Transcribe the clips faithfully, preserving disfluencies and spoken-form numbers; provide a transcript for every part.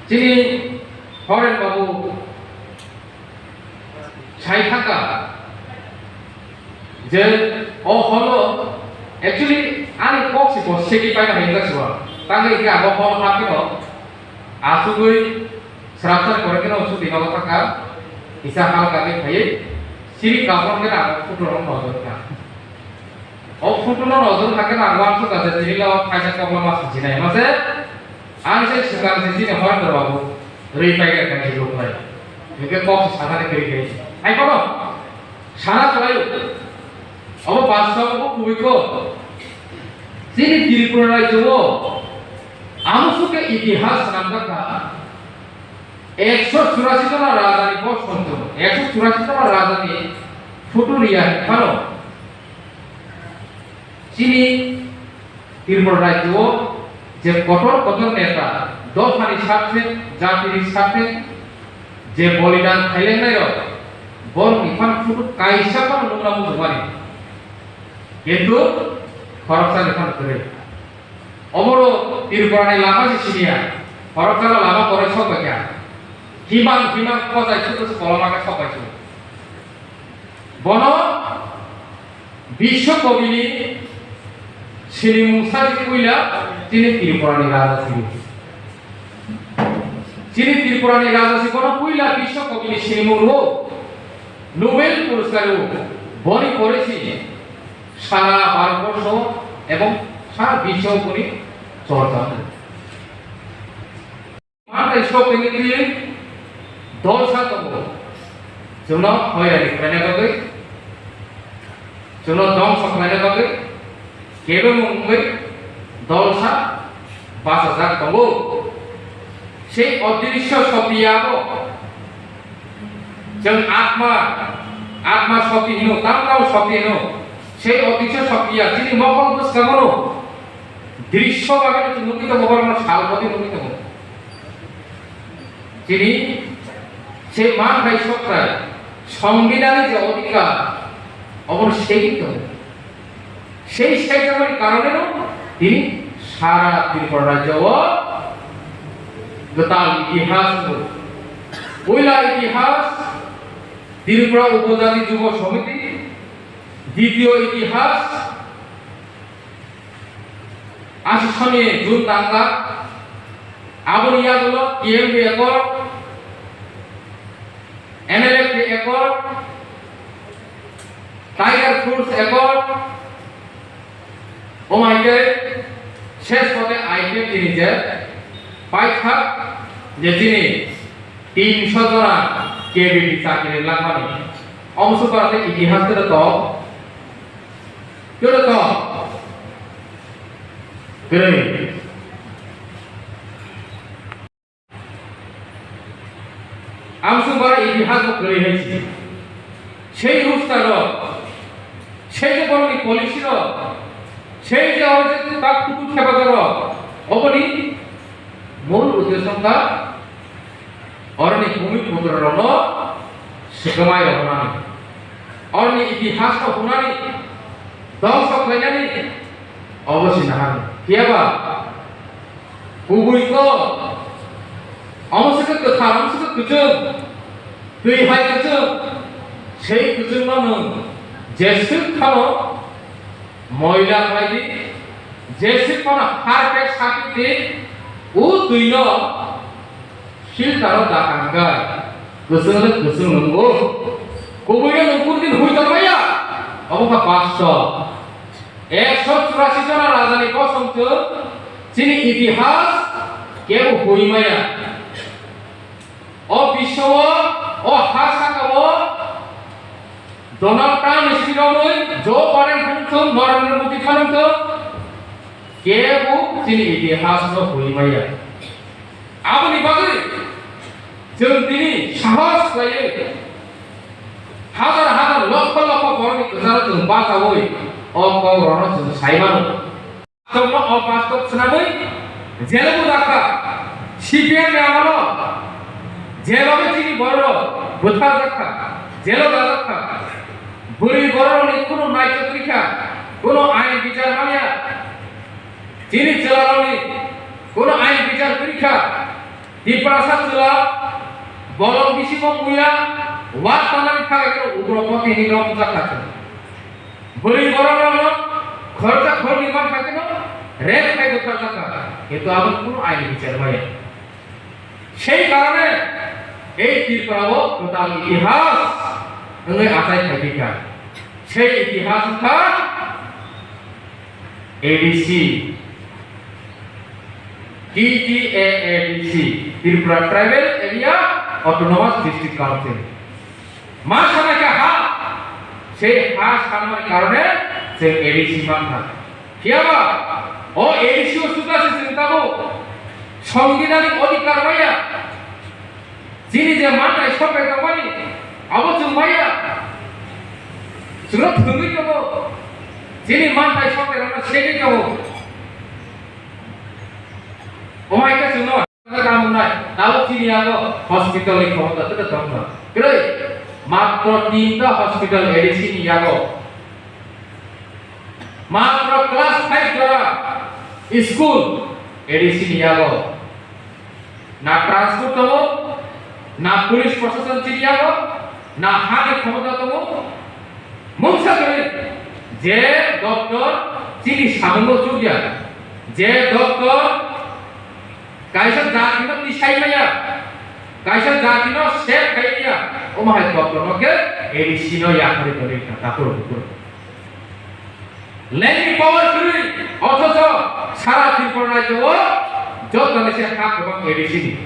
Chini Horen Babu sai thangkha je o holo, actually ani kok si bo segi paina hai wngkha siwa. Tangwi hwnkhe abo hol ha phino asugwi srapsar kore kheno chuti nogo thangkha, kisa halka khe phaiwi siri kaphang khe abo photo rok nojor kha. O photo no nojor kha khe ang uansuk kha je tini le o kaisa kokla ma sinai ma se. Ang se swkang se chini Horen Babu rwi pai kha kaisa loklai. Hwnkhe kok se sakani kwrwi kwrwi. Hai kono sana kwlai o. Obo basta obo kubui kok. Chini Tripura rajyo o amo suke itihas swnamjak kha. Ekso churasi jona rajani bosong tongo. Ekso churasi jona rajani photo riya phano. Chini Tripura rajyo o je kotor kotor neta, dophani sarthe, jatini sarthe je bolidan khailengnai rok, borokni phan photo kaisa phano nukna muchungmani. Kintu khoroksani phano kwrwi. Omoro Tripura ni lama se siniya, khoroksano lama kwrwi sok bai kha. Himang himang kochai sutu se koloma khe sok bai su. Bono Biswa Kobini sinimung sa puila chini Tripura ni raja sini. Chini Tripura ni raja si bono puila Biswa Kobini sinimung rwo, Nobel Puraskar rwo, boni pore si sara Bharatborsho ebong sara biswo boni chorcha. Mantai sok tini twi dolsa tongo. Chwngno hoyari khlaina bagwi, chwngno dongso khlaina bagwi kebo mungwi dolsa bachajak tongo. Sei odrisyo sopiya abo chwng atma, atma sopi hino, tamkau sopi hino. Sei odrisyo sopiya chini mokol bwskango drisyo bagwi chwng nugwi tongo, borokno sal poti nugwi tongo. Chini se manthai sokrai, Songbidhani je odhikar, obono segwi tongo. Sei saijakmani karoneno tini sara Tripura rajyo o kwtal itihas wngo. Puila itihas Tripura Upojati Jubo Somiti, ditiyo itihas Asisoni June tangka, aboni yagulo T M B Accord, N L F T Accord, Tiger Force Accord, omaike ses kote aike tini je paithak je chini tinso jona K B T chakri langmani. Omo sukarate itihas kere to Kero to? Kwrwi. Amsung bara itihas bo kwrwi hai si. Sei rusta ro, sei je borokni policy ro, sei je oro je tak kutu thepajak ro, oboni mul uddesho wngkha oroni bhumi putrorokno swkangmai rohornani, oroni itihasno hwnani, dongso khlainani, obo se naharni. Phiya ba kubui kok, omo se khe kwthar, omo se khe kwchwng, twi hai kwchwng, sei kwchwngno nwng jeswk phano moila khlai di, jeswk phano harpek sakwi di, o twino filter o da kangkha, kwchwng le kwchwng nwngo. Kubui o nwng kurdin hui tongmaya, obo kha bastob. Ekso churasi jona rajani bosong chwng chini itihas kebo hui maya. O biswo, o ha saka o Donald Trump ni simi romwi, Joe Biden thangthung, Narendra Modi thangthung, kebo chini itihas no hui maya. Aboni bagwi chwng tini sahos khlaiwi hazar hazar lokho lokho borokni kwcharo chwng bachaui o kok rokno chwng sai mano. Tongno o pastor swnamwi jelo bo dakha. C P M ni amalo jelo bo chini borok bwtharjakha, jelo dajakha. Bwrwi borokni kuno naitwk rikha, kuno ain bichar manya. Chini chwlarokni kuno ain bichar rikha. Tiprasa chwla bolong bisingo muya, wa tanani thagwi kheno ugroboti hinwi romjak kha chwng. Bwrwi borok rok khoroksa khoroknwi man kha kheno rape khai bwtharjak kha. Kintu abo kunu aini bichar maya. Sei karone ei Tripura o kwtal itihas wngwi achai khai kha. Sei itihas wngkha A D C, T T A A D C, Tripura Tribal Area Autonomous District Council. Ma sanai kha ha, sei ha sanmani karone chwng A D C mankha. Phiyaba o A D C o suda se chwng tabuk songbidanik odhikar maya. Chini je manthai sokbai tongmani, abo chwng maya. Chwngno thwngwi tongo. Chini manthai sokbai rokno segwi tongo. Omo hai khe chwngno kamunai, tabuk chini yago hospital ni khobor da tongkha. Kwrwi, matro tinta hospital A D C ni yago. Matro class five jora school A D C ni yago. Na transport tongo, na police proshashan chini yago, na hani khomota tongo. Mungsa kwrwi, je doctor chini samungo chukya, je doctor kaisa jatino tisai maya, kaisa jatino save khai maya, omo hai doctor no khe A D C no yakarwi tongwi kha, takhuk bukhuk. Lengni power kwrwi, othocho sara Tripura rajyo o jotoni se ha kwbang A D C ni.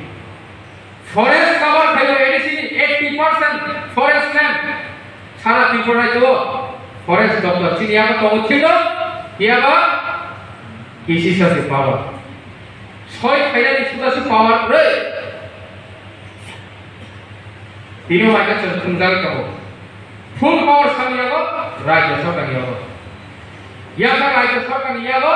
Forest cover khaio A D C ni eighty percent forest land sara Tripura rajyo o forest doctor chini yago tongo thikno, yaba kisi sasi power. Soi khainani suda se power kwrwi. Tini o hai khe chwng thwngjagwi tongo. Full power sani yago, Rajya Sarkar ni yago. Yakha Rajya Sarkar ni yago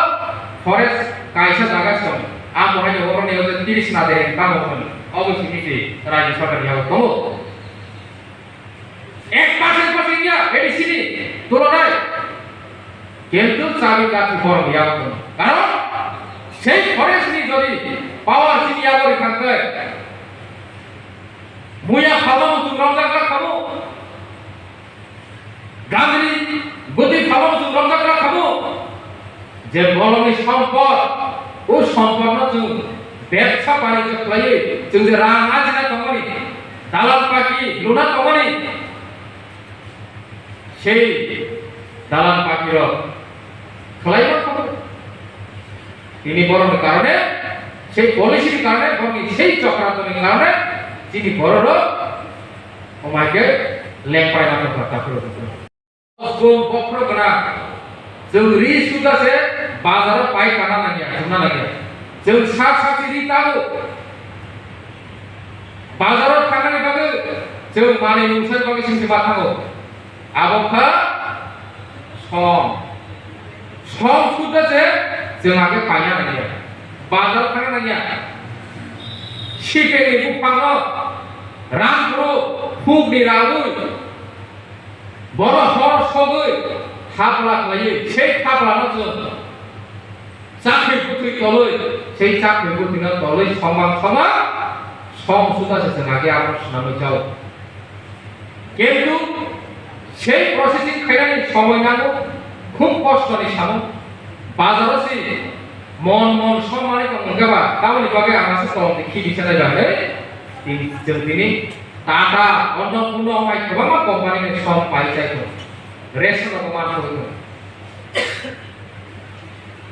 forest kaisa jaga se tongo. Amo hai oro ni yago tiris na dereng tamo hwnwi. Obo simi se Rajya Sarkar ni yago tongo. Ek percent percent ya A D C ni tulonai. Kintu chabi kathi borok yago tongo. Karon sei forest ni jodi power chini yago rikha khe, muya phalma muchung romjak kha khamu. Gangri bwtwi phalma muchung romjak kha khamu. Je bolongni sompod, o sompodno chwng bebsa banijyo khlaiwi chwng je rang ajina tongmani, dalan paki luna tongmani, sei dalan pakirok khlaiwi tongmani. Tini borokni karone, sei policy ni karone, borokni sei chokrantoni karone, chini bororok omai khe lengpai na tongkha, takhuk. Bosong bokhorok gwnang. Chwng ri suda se bazaro pai kana nangya, thumna nangya. Chwng sak sak ri tabo. Bazaro thangnani bagwi chwng manwi mungsa bagwi sing sima thango. Abo kha som. Som suda se chwng age paina nangya. Bazaro thangna nangya. Sipeni buphangno rang phuru hukni rawi. Bono hor sogwi thapla khlaiwi, sei thaplano chwng chakri bwtwi tolwi, sei chakri bwtwino tolwi somang somang som suda se chwng age abo swnamwi chao. Kintu sei processing khainani somoi nango, khub kostoni samung. Bazaro se mon mon som manwi tong wngkha ba, tamoni bagwi ang aswk kolomni khibi sanai ba hwnwi, tini, chwng tini Tata, Annapurna, amai kwbangma company ni som pai chai tongo. Ration rok man sogwi tongo.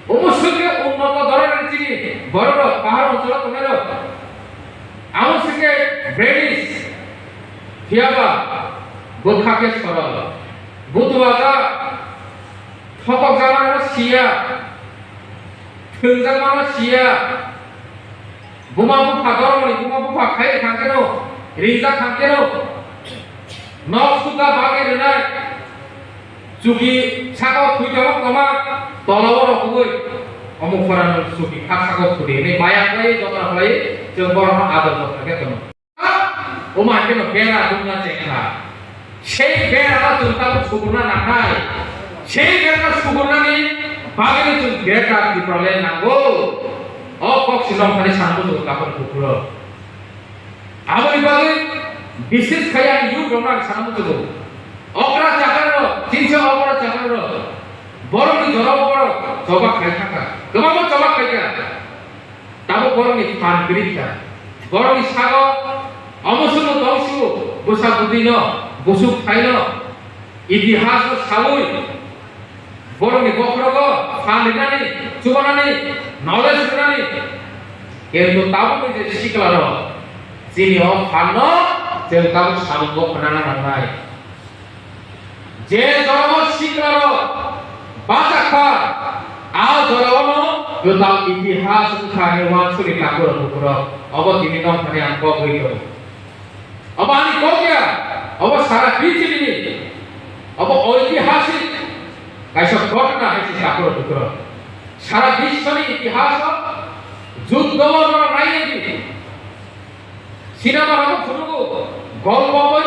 Omo swkhe unnoto dhoroner chini borok rok, pahar oncholo tongnai rok. Amo swkhe British, phiyaba bwkha khe sorol. Butuaja, thokokjakmano siya, thwngjakmano siya. Buma bupha dormoni buma bupha khai thang keno, rijak thang keno, nok suda bagwi rwnai, chuki saka thwi tongma tongma, tola o rokogwi, omo phorano chuki kha saka thudi hinwi maya khlai, jotna khlai, chwng borokno ador jotna khe tono. Omo hai kheno bera dungna chengkha. Sei berano chwng tabuk sukurna nangnai. Sei berano sukurnani bagwino chwng Greater Tipraland nango. O kok silong thani sanbo chwng tabuk kuphuro. Aboni bagwi bises khai ani youth rokno ang sana muchungo. Okra chakra rok, chinsa okra chakra rok, borokni jora borok choba khai thangkha. Kwbangma choba khaikha. Tabuk borokni phan kwrwi kha. Borokni sago omosugo tongsugo bwsa bwtwino, busuk thaino, itihasno saui, borokni bokhorogo phan rinani, chubanani, knowledge rinani. Kintu tabukni je siklarok chini o phanno chwng tabuk samungo khwnana nangnai. Je jorao siklarok bachakha, a joraono kwtal itihas wngkha hinwi uansukni takhurok bukhurok. Obo tini nokthani ang kok wi tongo. Obo ani kok ya, obo sara prithibi ni, obo oitihasik kaisa ghotona hai se takhurok bukhurok. Sara biswni itihaso juddo o norok naiya di. Cinema rok phunugo, golpo boi